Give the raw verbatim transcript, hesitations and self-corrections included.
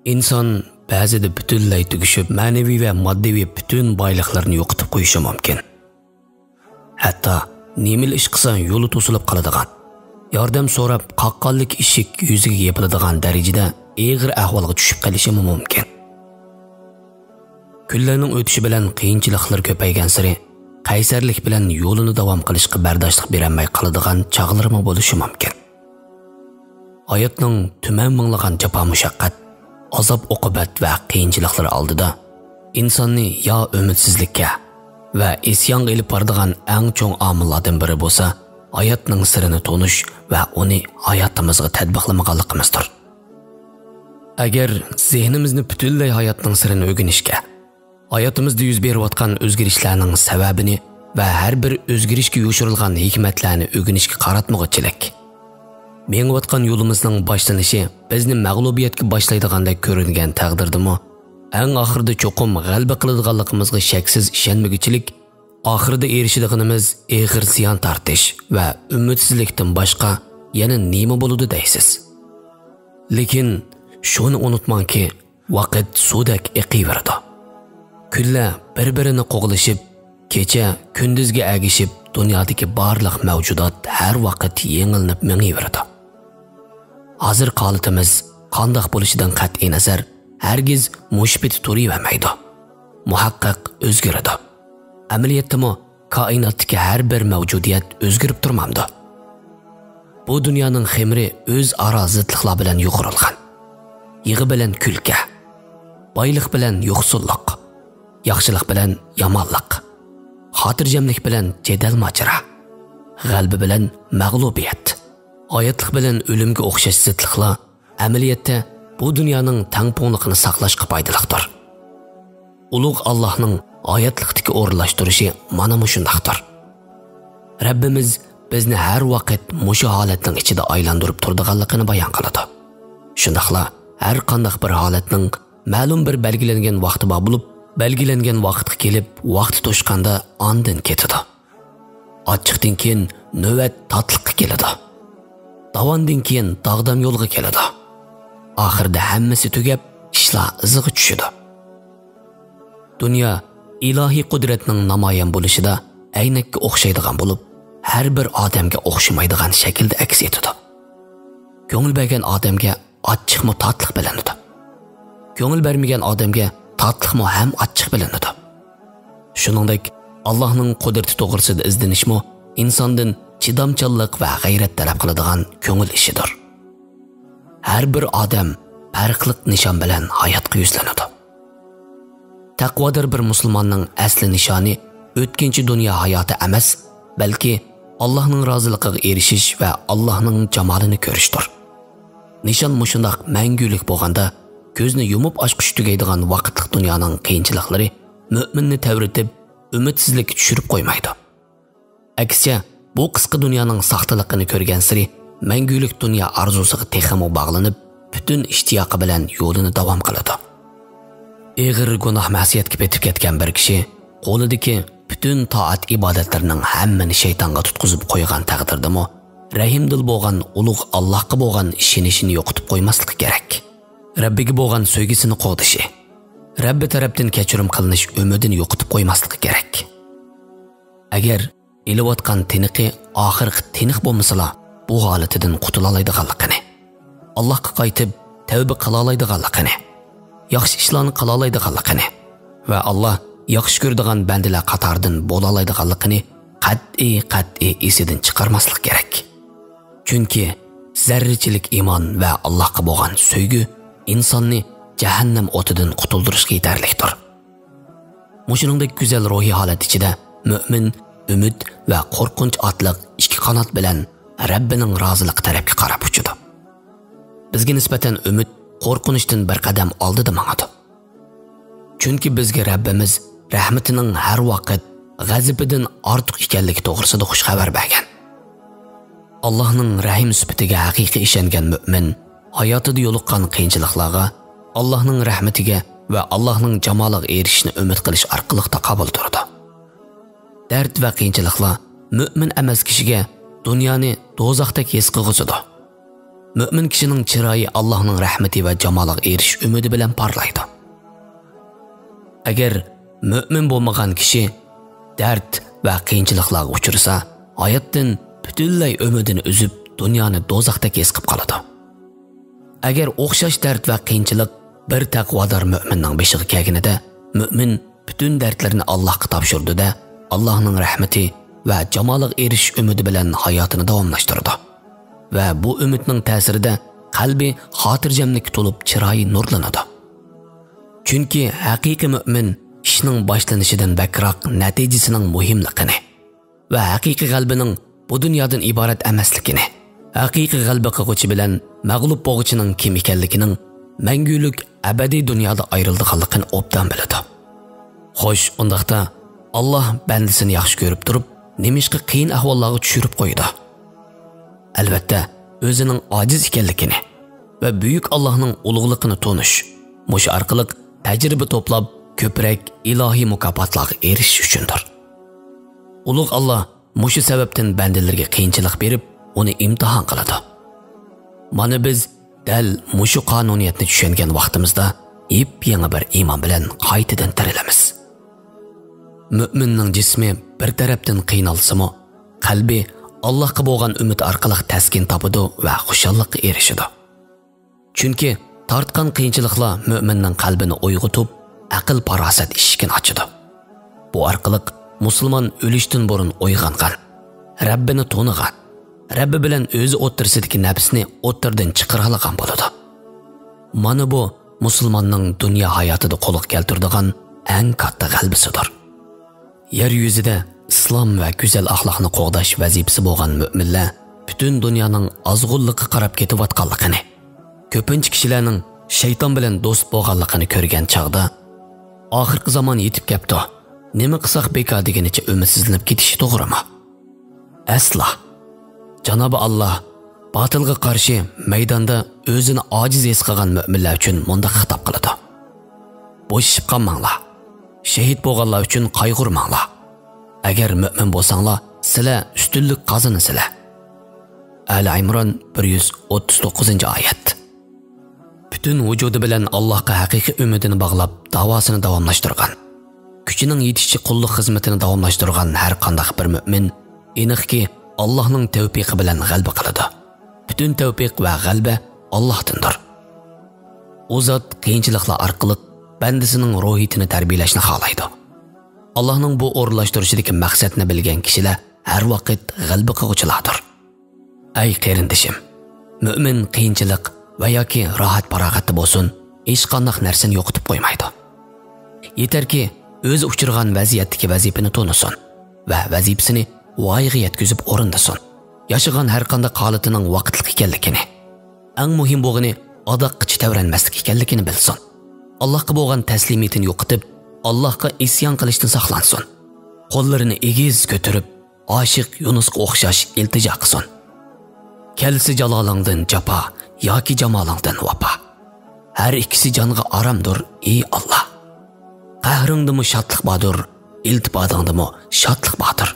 ئىنسان بەزىدە پۈتۈنلەي تۈگىشىپ، مەنىۋى ۋە ماددىي پۈتۈن بايلىقلىرىنى يوقىتىپ قويۇشى مۇمكىن. ھەتتا نېمىلا ئىش قىلسا يولى توسۇلۇپ قالىدىغان، ياردەم سوراپ قاققانلىك ئىشىك يۈزىگە يېپىلىدىغان دەرىجىدە ئېغىر ئەھۋالغا چۈشۈپ قېلىشىمۇ مۇمكىن. كۈنلەرنىڭ ئۆتۈشى بىلەن قىيىنچىلىقلىرى كۆپەيگەنسېرى، قەيسەرلىك بىلەن يولىنى داۋام قىلىشقا بەرداشلىق بېرەلمەي قالىدىغان چاغلىرىمۇ بولۇشى مۇمكىن. ھاياتنىڭ تۈمەن مىڭلىغان جاپا-مۇشەققەت، ئازاب-ئوقۇبەت ۋە قىيىنچىلىقلىرى ئالدىدا ئىنساننى يا ئۈمىدسىزلىككە ۋە ئىسيانغا ئېلىپ بارىدىغان ئەڭ چوڭ ئامىللاردىن بىرى بولسا، ھاياتنىڭ سىرىنى تونۇش ۋە ئۇنى ھاياتىمىزغا تەتبىقلىمىغانلىقىمىزدۇر. ئەگەر زېھنىمىزنى پۈتۈنلەي ھاياتنىڭ سىرىنى ئۆگىنىشكە، ھاياتىمىزدا يۈز بېرىۋاتقان ئۆزگىرىشلەرنىڭ سەۋەبىنى ۋە ھەر بىر ئۆزگىرىشكە يوشۇرۇلغان ھېكمەتلەرنى ئۆگىنىشكە قاراتمىغۇچىلىك، مېڭىۋاتقان يولىمىزنىڭ باشلىنىشى بىزنى مەغلۇبىيەتكە باشلايدىغاندەك كۆرۈنگەن تەقدىردىمۇ، ئەڭ ئاخىرىدا چوقۇم غەلىبە قىلىدىغانلىقىمىزغا شەكسىز ئىشەنمىگۈچىلىك، ئاخىرىدا ئېرىشىدىغىنىمىز ئېغىر زىيان تارتىش ۋە ئۈمىدسىزلىكتىن باشقا يەنە نېمە بولىدۇ دەيسىز؟ لېكىن شۇنى ئۇنتۇماڭكى، ۋاقىت سۇدەك ئېقىۋېرىدۇ. كۈنلەر بىر-بىرىنى قوغلىشىپ، كېچە كۈندۈزگە ئەگىشىپ، دۇنيادىكى بارلىق مەۋجۇدات ھەر ۋاقىت يېڭىلىنىپ مېڭىۋېرىدۇ. ھازىرقى ھالىتىمىز قانداق بولۇشىدىن قەتئىينەزەر، ھەرگىز مۇشۇ پېتى تۇرۇۋەرمەيدۇ. مۇھەققەق ئۆزگىرىدۇ. ئەمەلىيەتتىمۇ كائىناتتىكى ھەر بىر مەۋجۇدىيەت ئۆزگىرىپ تۇرمامدۇ؟ بۇ دۇنيانىڭ خېمىرى ئۆزئارا زىتلىقلار بىلەن يۇغۇرۇلغان. يىغا بىلەن كۈلكە، بايلىق بىلەن يوقسۇللۇق، ياخشىلىق بىلەن يامانلىق، خاتىرجەملىك بىلەن جېدەل-ماجىرا، غەلىبە بىلەن مەغلۇبىيەت، ھاياتلىق بىلەن ئۆلۈمگە ئوخشاش زىتلىقلار ئەمەلىيەتتە بۇ دۇنيانىڭ تەڭپۇڭلۇقىنى ساقلاشقا پايدىلىقتۇر. ئۇلۇغ ئاللاھنىڭ ھاياتلىقتىكى ئورۇنلاشتۇرۇشى مانا مۇشۇنداقتۇر. رەببىمىز بىزنى ھەر ۋاقىت مۇشۇ ھالەتنىڭ ئىچىدە ئايلاندۇرۇپ تۇرىدىغانلىقىنى بايان قىلىدۇ. شۇنداقلا ھەر قانداق بىر ھالەتنىڭ مەلۇم بىر بەلگىلەنگەن ۋاقتى بار بولۇپ، بەلگىلەنگەن ۋاقىتقا كېلىپ، ۋاقتى توشقاندا ئاندىن كېتىدۇ. ئاچچىقتىن كېيىن نۆۋەت تاتلىققا كېلىدۇ. داۋاندىن كېيىن داغدام يولغا كېلىدۇ. ئاخىرىدا ھەممىسى تۈگەپ، ئىشلار ئىزىغا چۈشىدۇ. دۇنيا ئىلاھىي قۇدرەتنىڭ نامايان بولۇشىدا ئەينەككە ئوخشايدىغان بولۇپ، ھەر بىر ئادەمگە ئوخشىمايدىغان شەكىلدە ئەكس ئېتىدۇ. كۆڭۈل بەرگەن ئادەمگە ئاچچىقمۇ تاتلىق بىلىنىدۇ. كۆڭۈل بەرمىگەن ئادەمگە تاتلىقمۇ ھەم ئاچچىق بىلىنىدۇ. شۇنىڭدەك، ئاللاھنىڭ قۇدرىتى توغرىسىدا ئىزدىنىشمۇ ئىنساندىن چىدامچانلىق ۋە غەيرەت تەلەپ قىلىدىغان كۆڭۈل ئىشىدۇر. ھەر بىر ئادەم پەرقلىق نىشان بىلەن ھاياتقا يۈزلىنىدۇ. تەقۋادار بىر مۇسۇلماننىڭ ئەسلى نىشانى ئۆتكۈنچى دۇنيا ھاياتى ئەمەس، بەلكى ئاللاھنىڭ رازىلىقىغا ئېرىشىش ۋە ئاللاھنىڭ جامالىنى كۆرۈشتۇر. نىشان مۇشۇنداق مەڭگۈلۈك بولغاندا، كۆزنى يۇمۇپ ئاچقۇچە تۈگەيدىغان ۋاقىتلىق دۇنيانىڭ قىيىنچىلىقلىرى مۆمىننى تەۋرىتىپ، ئۈمىدسىزلىككە چۈشۈرۈپ قويمايدۇ. ئەكسىچە، بۇ قىسقا دۇنيانىڭ ساختىلىقىنى كۆرگەنسېرى، مەڭگۈلۈك دۇنيا ئارزۇسىغا تېخىمۇ باغلىنىپ، پۈتۈن ئىشتىياقى بىلەن يولىنى داۋام قىلىدۇ. ئېغىر گۇناھ-مەسىيەتكە پېتىپ كەتكەن بىر كىشى قولىدىكى پۈتۈن تائەت-ئىبادەتلىرىنىڭ ھەممىنى شەيتانغا تۇتقۇزۇپ قويغان تەقدىردىمۇ، رەھىمدىل بولغان ئۇلۇغ ئاللاھقا بولغان ئىشىنىشىنى يوقىتىپ قويماسلىقى كېرەك. رەببىگە بولغان سۆيگۈسىنى قوغدىشى، رەببى تەرەپتىن كەچۈرۈم قىلىنىش ئۈمىدىنى يوقىتىپ قويماسلىقى كېرەك. ئەگەر ئېلىۋاتقان تىنىقى ئاخىرقى تىنىق بولمىسىلا، بۇ ھالىتىدىن قۇتۇلالايدىغانلىقىنى، ئاللاھقا قايتىپ تەۋبە قىلالايدىغانلىقىنى، ياخشى ئىشلارنى قىلالايدىغانلىقىنى ۋە ئاللاھ ياخشى كۆرىدىغان بەندىلەر قاتارىدىن بولالايدىغانلىقىنى قەتئىي، قەتئىي ئېسىدىن چىقارماسلىق كېرەك. چۈنكى زەررىچىلىك ئىمان ۋە ئاللاھقا بولغان سۆيگۈ ئىنساننى جەھەننەم ئوتىدىن قۇتۇلدۇرۇشقا يېتەرلىكتۇر. مۇشۇنىڭدەك گۈزەل روھىي ھالەت ئىچىدە مۆمىن ئۈمىد ۋە قورقۇنچ ئاتلىق ئىككى قانات بىلەن رەببىنىڭ رازىلىقى تەرەپكە قاراپ ئۇچىدۇ. بىزگە نىسبەتەن ئۈمىد قورقۇنچتىن بىر قەدەم ئالدىدا ماڭىدۇ. چۈنكى بىزگە رەببىمىز رەھمىتىنىڭ ھەر ۋاقىت غەزىپىدىن ئارتۇق ئىكەنلىكى توغرىسىدا خۇش خەۋەر بەرگەن. ئاللاھنىڭ رەھىم سۈپىتىگە ھەقىقىي ئىشەنگەن مۆمىن ھاياتىدا يولۇققان قىيىنچىلىقلارغا ئاللاھنىڭ رەھمىتىگە ۋە ئاللاھنىڭ جامالىغا ئېرىشىشنى ئۈمىد قىلىش ئارقىلىق تاقابىل تۇرىدۇ. دەرد ۋە قىيىنچىلىقلار مۆمىن ئەمەس كىشىگە دۇنيانى دوزاختەك ھېس قىلغۇزىدۇ. مۆمىن كىشىنىڭ چىرايى ئاللاھنىڭ رەھمىتى ۋە جامالىغا ئېرىشىش ئۈمىدى بىلەن پارلايدۇ. ئەگەر مۆمىن بولمىغان كىشى دەرد ۋە قىيىنچىلىقلارغا ئۇچرىسا، ھاياتتىن پۈتۈنلەي ئۈمىدىنى ئۈزۈپ، دۇنيانى دوزاختەك ھېس قىلىپ قالىدۇ. ئەگەر ئوخشاش دەرد ۋە قىيىنچىلىق بىر تەقۋادار مۆمىننىڭ بېشىغا كەلگىنىدە، مۆمىن پۈتۈن دەردلىرىنى ئاللاھقا تاپشۇرىدۇ-دە، ئاللاھنىڭ رەھمىتى ۋە جامالىغا ئېرىشىش ئۈمىدى بىلەن ھاياتىنى داۋاملاشتۇرىدۇ. ۋە بۇ ئۈمىدنىڭ تەسىرىدە قەلبى خاتىرجەملىككە تولۇپ، چىرايى نۇرلىنىدۇ. چۈنكى ھەقىقىي مۆمىن ئىشنىڭ باشلىنىشىدىن بەكرەك نەتىجىسىنىڭ مۇھىملىقىنى ۋە ھەقىقىي غەلىبىنىڭ بۇ دۇنيادىن ئىبارەت ئەمەسلىكىنى، ھەقىقىي غەلىبە قىلغۇچى بىلەن مەغلۇپ بولغۇچىنىڭ كىم ئىكەنلىكىنىڭ، مەڭگۈلۈك ئەبەدىي دۇنيادا ئايرىلىدىغانلىقىنى ئوبدان بىلىدۇ. خوش، ئۇنداقتا، ئاللاھ بەندىسىنى ياخشى كۆرۈپ تۇرۇپ، نېمىشقا قىيىن ئەھۋاللارغا چۈشۈرۈپ قويىدۇ؟ ئەلۋەتتە، ئۆزىنىڭ ئاجىز ئىكەنلىكىنى ۋە بۈيۈك ئاللاھنىڭ ئۇلۇغلۇقىنى تونۇش، مۇشۇ ئارقىلىق تەجرىبە توپلاپ، كۆپرەك ئىلاھىي مۇكاپاتلارغا ئېرىشىش ئۈچۈندۇر. ئۇلۇغ ئاللاھ مۇشۇ سەۋەبتىن بەندىلىرىگە قىيىنچىلىق بېرىپ، ئۇنى ئىمتىھان قىلىدۇ. مانا، بىز دەل مۇشۇ قانۇنىيەتنى چۈشەنگەن ۋاقتىمىزدا يېپيېڭى بىر ئىمان بىلەن قايتىدىن تىرىلىمىز. مۆمىننىڭ جىسمى بىر تەرەپتىن قىينالسىمۇ، قەلبى ئاللاھقا بولغان ئۈمىد ئارقىلىق تەسكىن تاپىدۇ ۋە خۇشاللىققا ئېرىشىدۇ. چۈنكى تارتقان قىيىنچىلىقلار مۆمىننىڭ قەلبىنى ئويغىتىپ، ئەقىل-پاراسەت ئىشىكىنى ئاچىدۇ. بۇ ئارقىلىق مۇسۇلمان ئۆلۈشتىن بۇرۇن ئويغانغان، رەببىنى تونۇغان، رەببى بىلەن ئۆزى ئوتتۇرىسىدىكى نەپسىنى ئوتتۇرىدىن چىقىرالىغان بولىدۇ. مانا بۇ مۇسۇلماننىڭ دۇنيا ھاياتىدا قولغا كەلتۈرىدىغان ئەڭ كاتتا غەلىبىسىدۇر. يەر يۈزىدە ئىسلام ۋە گۈزەل ئەخلاقنى قوغداش ۋەزىپىسى بولغان مۆمىنلەر پۈتۈن دۇنيانىڭ ئازغۇنلۇققا قاراپ كېتىۋاتقانلىقىنى، كۆپىنچە كىشىلەرنىڭ شەيتان بىلەن دوست بولغانلىقىنى كۆرگەن چاغدا، «ئاخىرقى زامان يېتىپ كەپتۇ، نېمە قىلساق بىكار» دېگىنىچە ئۈمىدسىزلىنىپ كېتىشى توغرىمۇ؟ ئەسلا. جانابى ئاللاھ باتىلغا قارشى مەيداندا ئۆزىنى ئاجىز ھېس قىلغان مۆمىنلەر ئۈچۈن مۇنداق خىتاب قىلىدۇ: «بوشىشىپ قالماڭلار. شېھىت بولغانلار ئۈچۈن قايغۇرماڭلار. ئەگەر مۆمىن بولساڭلار، سىلەر ئۈستۈنلۈك قازىنىسىلەر.» ئالى ئىمران بىر يۈز ئوتتۇز توققۇزىنچى ئايەت. پۈتۈن ۋۇجۇدى بىلەن ئاللاھقا ھەقىقىي ئۈمىدىنى باغلاپ، داۋاسىنى داۋاملاشتۇرغان، كۈچىنىڭ يېتىشىچە قۇللۇق خىزمىتىنى داۋاملاشتۇرغان ھەر قانداق بىر مۆمىن، ئېنىقكى، ئاللاھنىڭ تەۋپىقى بىلەن غەلىبە قىلىدۇ. پۈتۈن تەۋپىق ۋە غەلىبە ئاللاھتىندۇر. ئۇ زات قىيىنچىلىقلار ئارقىلىق بەندىسىنىڭ روھىيىتىنى تەربىيەلەشنى خالايدۇ. ئاللاھنىڭ بۇ ئورۇنلاشتۇرۇشىدىكى مەقسەتنى بىلگەن كىشىلەر ھەر ۋاقىت غەلىبە قىلغۇچىلاردۇر. ئەي قېرىندىشىم، مۆمىن قىيىنچىلىق ۋە ياكى راھەت-پاراغەتتە بولسۇن، ھېچقانداق نەرسىنى يوقىتىپ قويمايدۇ. يېتەركى، ئۆزى ئۇچرىغان ۋەزىيەتتىكى ۋەزىپىنى تونۇسۇن ۋە ۋەزىپىسىنى ۋايىغا يەتكۈزۈپ ئورۇندىسۇن. ياشىغان ھەر قانداق ھالىتىنىڭ ۋاقىتلىق ئىكەنلىكىنى، ئەڭ مۇھىم بولغىنى ئاداققىچە تەۋرەنمەسلىك ئىكەنلىكىنى بىلسۇن. ئاللاھقا بولغان تەسلىمىيىتىنى يوقىتىپ، ئاللاھقا ئىسيان قىلىشتىن ساقلانسۇن. قوللىرىنى ئېگىز كۆتۈرۈپ، ئاشىق يۇنۇسقا ئوخشاش ئىلتىجا قىلسۇن. كەلسە جالالىڭدىن جاپا ياكى جامالىڭدىن ۋاپا. ھەر ئىككىسى جانغا ئارامدۇر، ئى ئاللاھ. قەھرىڭدىمۇ شادلىق باردۇر، ئىلتىپاتىڭدىمۇ شادلىق باردۇر.